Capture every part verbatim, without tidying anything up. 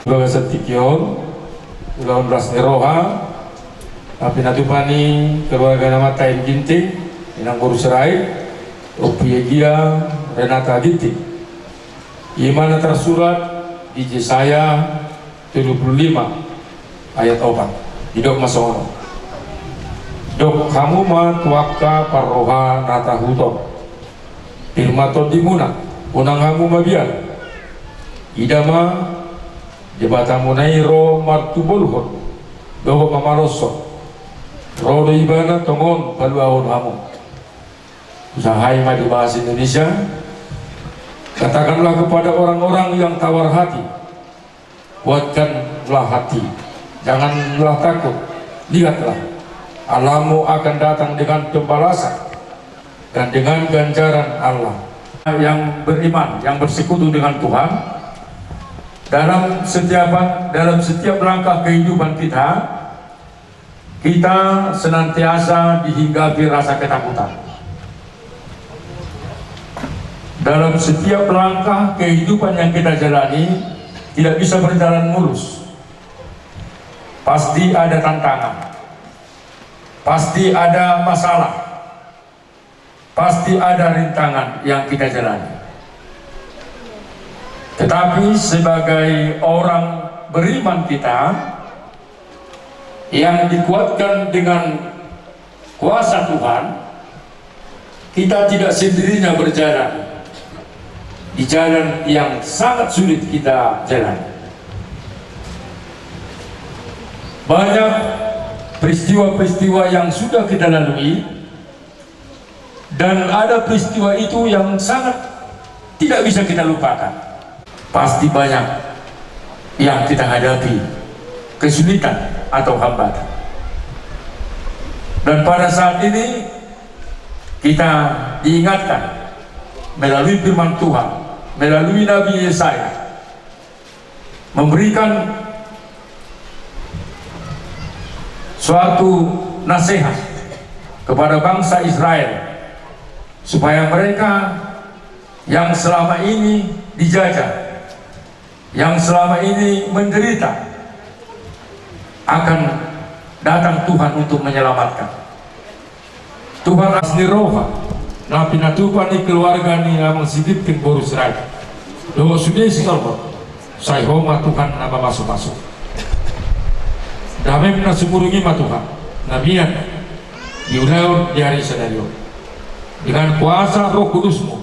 Bagasan tingki on, ulaon las ni roha na pinatupa ni keluarga ni Amanta M Ginting, Inang boru Sirait, Ompu Egia Renata Ginting. I ma na tarsurat di Jesaya tolu pulu lima ayat opat. Didok ma songon on: Dok hamu ma tu angka parroha na tahuton, pir ma tondimuna, unang hamu mabiar. Ida ma, Debatamuna i ro martubolhon dohot mamaloshon. Ro do Ibana tongon paluahon hamu. Husahai ma di bahasa Indonesia: Katakanlah kepada orang-orang yang tawar hati, kuatkanlah hati, janganlah takut. Lihatlah, Allahmu akan datang dengan pembalasan dan dengan ganjaran Allah. Yang beriman, yang bersekutu dengan Tuhan, dalam setiap, dalam setiap langkah kehidupan kita, kita senantiasa dihinggapi rasa ketakutan. Dalam setiap langkah kehidupan yang kita jalani, tidak bisa berjalan mulus. Pasti ada tantangan. Pasti ada masalah. Pasti ada rintangan yang kita jalani. Tetapi sebagai orang beriman kita yang dikuatkan dengan kuasa Tuhan, kita tidak sendirinya berjalan di jalan yang sangat sulit kita jalani. Banyak peristiwa-peristiwa yang sudah kita lalui, dan ada peristiwa itu yang sangat tidak bisa kita lupakan. Pasti banyak yang kita hadapi, kesulitan atau hambatan. Dan pada saat ini, kita diingatkan melalui firman Tuhan, melalui Nabi Yesaya, memberikan suatu nasihat kepada bangsa Israel, supaya mereka yang selama ini dijajah, yang selama ini menderita, akan datang Tuhan untuk menyelamatkan. Tuhan, las ni roha na pinatupa ni keluarga ni Amang Siginting boru Sirait dohot sude sitorop, sai Ho ma Tuhan na mamasumasu. Damem na sumurung i ma Tuhan, na mian di ulaon di ari sadari on. Dengan kuasa Roh Kudus-Mu,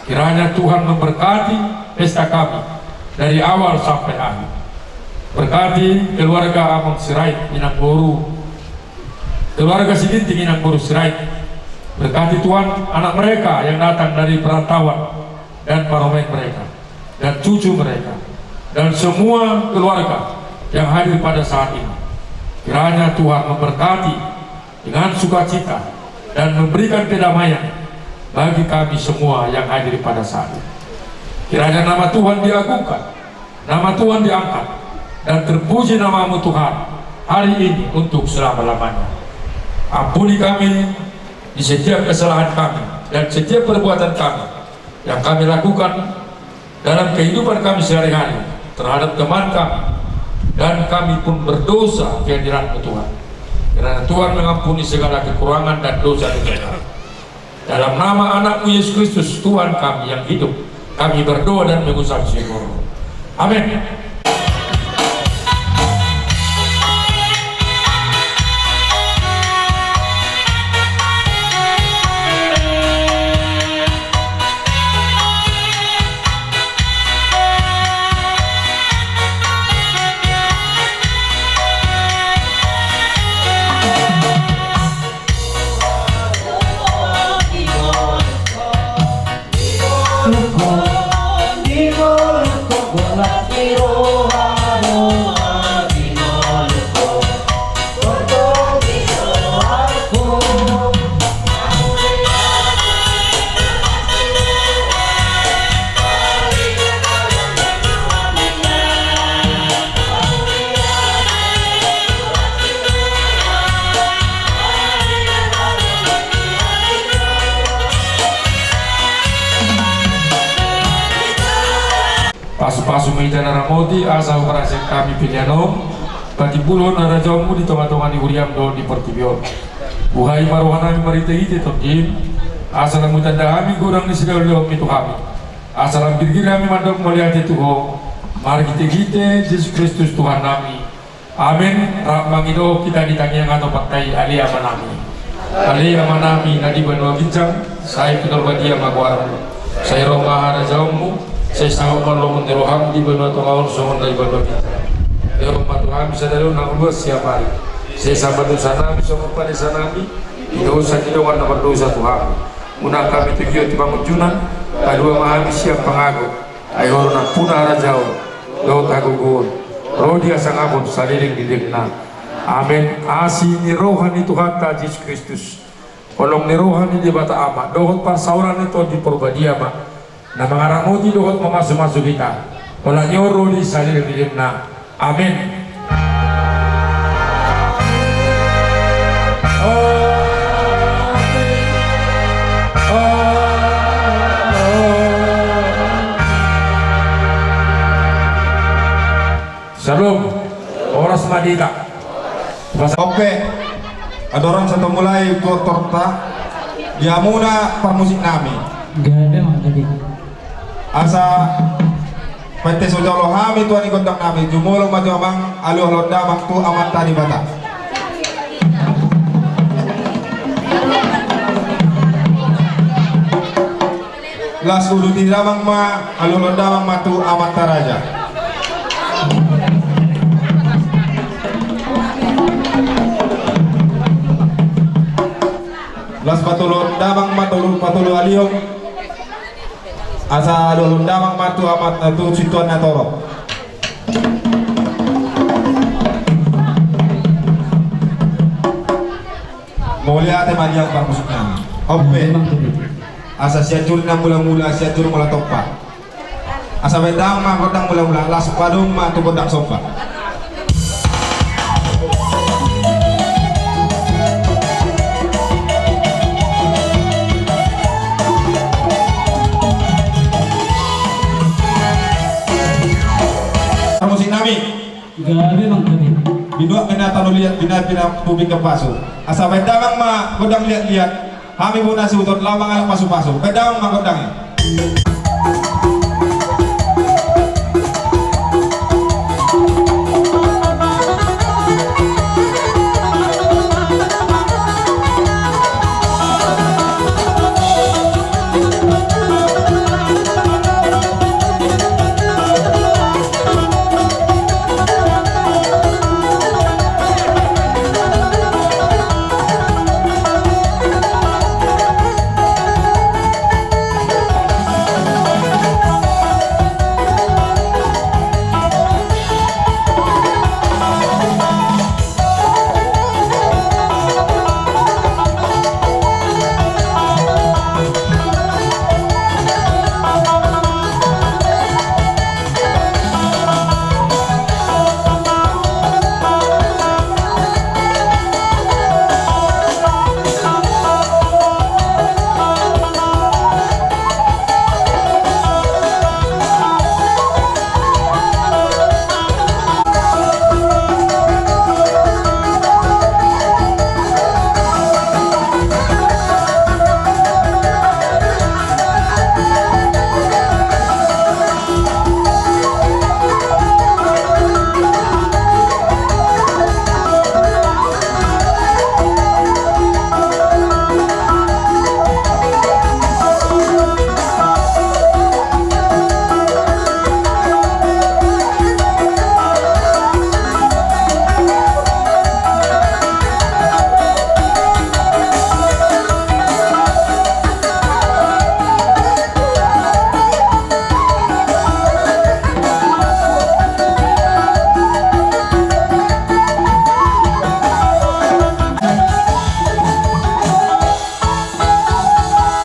kiranya Tuhan memberkati pesta kami dari awal sampai akhir. Berkati keluarga Amang Sirait, Inang boru, keluarga Siginting, Inang boru Sirait. Berkati Tuhan anak mereka yang datang dari perantauan dan parumaen mereka, dan cucu mereka, dan semua keluarga yang hadir pada saat ini. Kiranya Tuhan memberkati dengan sukacita dan memberikan kedamaian bagi kami semua yang hadir pada saat ini. Kiranya nama Tuhan diagungkan, nama Tuhan diangkat, dan terpuji nama-Mu Tuhan hari ini untuk selama-lamanya. Ampuni kami di setiap kesalahan kami dan setiap perbuatan kami yang kami lakukan dalam kehidupan kami sehari-hari terhadap teman kami, dan kami pun berdosa di hadirat-Mu Tuhan. Kiranya Tuhan mengampuni segala kekurangan dan dosa-dosa kami. Dalam nama Anak-Mu Yesus Kristus, Tuhan kami yang hidup, kami berdoa dan mengucap syukur. Amin. Sumita na ramoti asa huparasek hami pelean on patimbulhon harajaonmu di tonga-tonga ni huriam dohot di portibi on. Buhai ma rohanami marhite-hite tondim, asa lam hutanda hami godang ni silehon-lehonmi tu hami, asa lam girgir hami mandok mauliate tu Ho, marhite-hite Jesus Kristus Tuhannami. Amen. Rap mangido hita di tangiang hatopan ta i, Ale Amanami. Ale Amanami na di banua ginjang, sai pinarbadia ma goarmu. Sai ro ma harajaonmu, sai saut ma lomo ni roham di banua tonga on songon na di banua ginjang. Lehon ma tu hami sadari on hangoluan siapari. Sai sambal dosanami songon panesanami di dosa ni dongan na mardosa tu hami. Unang hami togihon tu pangunjunan, palua ma hami sian pangago. Ai Ho do nampuna harajaon dohot hagogoon ro di hasangapon saleleng ni lelengna. Amen. Asi ni roha ni Tuhanta Jesus Kristus, holong ni roha ni Debata Ama dohot parsaoran ni Tondi Porbadia ma na mangaramoti dohot mamasumasu hita holan ni on ro di saleleng ni lelengna. Amen. Shalom. Horas ma di hita. Oke. Andorang so tumulai tortorta, di hamuna parmusiknami. Gabe ma gabe. Asa painte so jolo hami tua ni gondangnami, jumolo ma jo amang, alualuhon damang tu Amanta Debata. Las uduti damang ma, alualuhon damang ma tu Amanta Raja. Las patoluhon damang ma tolu, patolualihon. Asa alualuhon damang ma tu Amanta, tu sintua na torop. Mauliate ma di hamu parmusiknami. Ope. Asa sian juri na mulamula, sian juri mula tompa. Asa baen damang ma gondang mulamula, las padomu ma tu gondang somba. Parmusiknami. Gabe ma gabe. Binuat ma na tano liat, binuat ma na tubing gapasu. Asa baen damang ma gondang liat-liat. Hami bona suhut on laho mangalap pasu-pasu. Baen damang ma gondang i.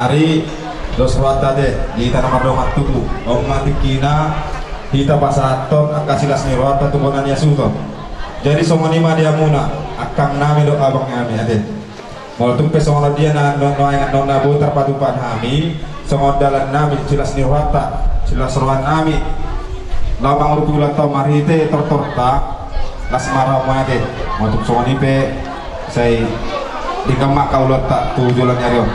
Ari, dos rohanta ate, di hita na mardongan tubu, on ma tingkina hita pasahathon angka silas ni rohanta tu bona ni hasuhuton. Jadi songon i ma di hamuna, angkangnami dohot abangnami ate. Molo tung pe songon on dia na nuaeng annon na boi tarpatupa hami, songon dalannami, silas ni rohanta, silas rohanami. Laho mangurupi ulaonta marhite tortorta, las ma roha muna ate. Molo tung songon i pe, sai denggan ma angka ulaonta tu joloan ni ari on.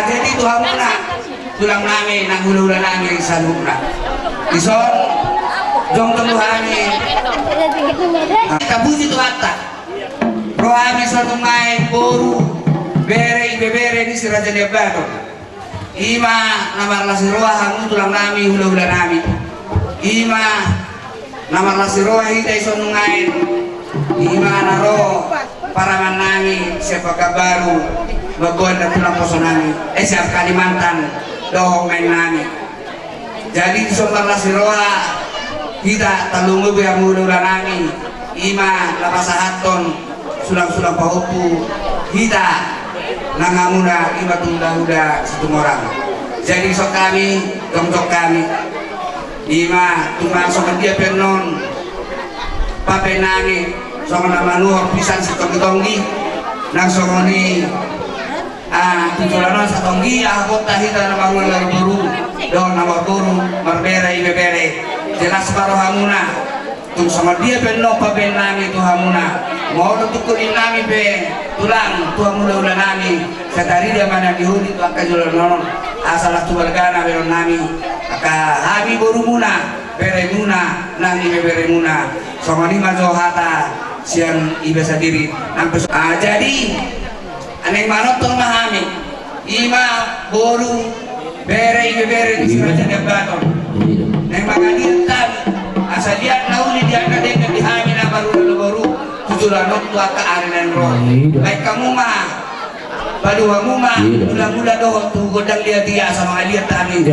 Jadi tu hamuna, tulang nami, nang hulahula nami saluhutna. Dison, jongjong do hami. Tapuji Tuhanta. Ro hami saonari boru, bere, ibebere ni Si Raja Niambaton. I ma na marlas ni roha hamu tulang nami, hulahula nami. I ma na marlas ni roha hita dison nuaeng. I ma na ro parumaen nami sian Pekanbaru, mamboan na tulang poso nami, eh, sian Kalimantan dohot nuaeng nami. Jadi dison marlas ni roha hita, tarlumobi hamu hulahula nami, i ma na pasahathon sulang-sulang pahompu hita nang hamuna, i ma tu hulahula Situmorang. Jadi dison hami, jongjong hami. I ma tung nang songon dia pe annon pambahen nami, songon na manuhor pisan sitonggi-tonggi, nang songon i. Ah, tu joloan on satonggi, aha, hita na marhulahula boru dohot na marboru, marbere, ibebere. Jelas ma rohamuna. Tung songon dia pe annon pambahen nami tu hamuna. Molo tung hudok nami pe tulang tu hamu hulahula nami, sai tarida ma na niholi tu angka joloan on. Asa las tu balgana bahenon nami, angka hami borumuna, beremuna, nang ibeberemuna. Songon i ma jo hata sian iba sandiri. Nang pes-, ah, jadi, naeng manonton ma hami, i ma boru, bere, ibebere ni Si Raja Niambaton. Naeng mangaliat hami, asa liat na uli, liat na denggan di hami na marhulahula boru tu joloan on tu angka ari na naeng ro. Baen hamu ma palu hamu ma mula-mula dohot tu gondang liat i, asa mangaliat hami.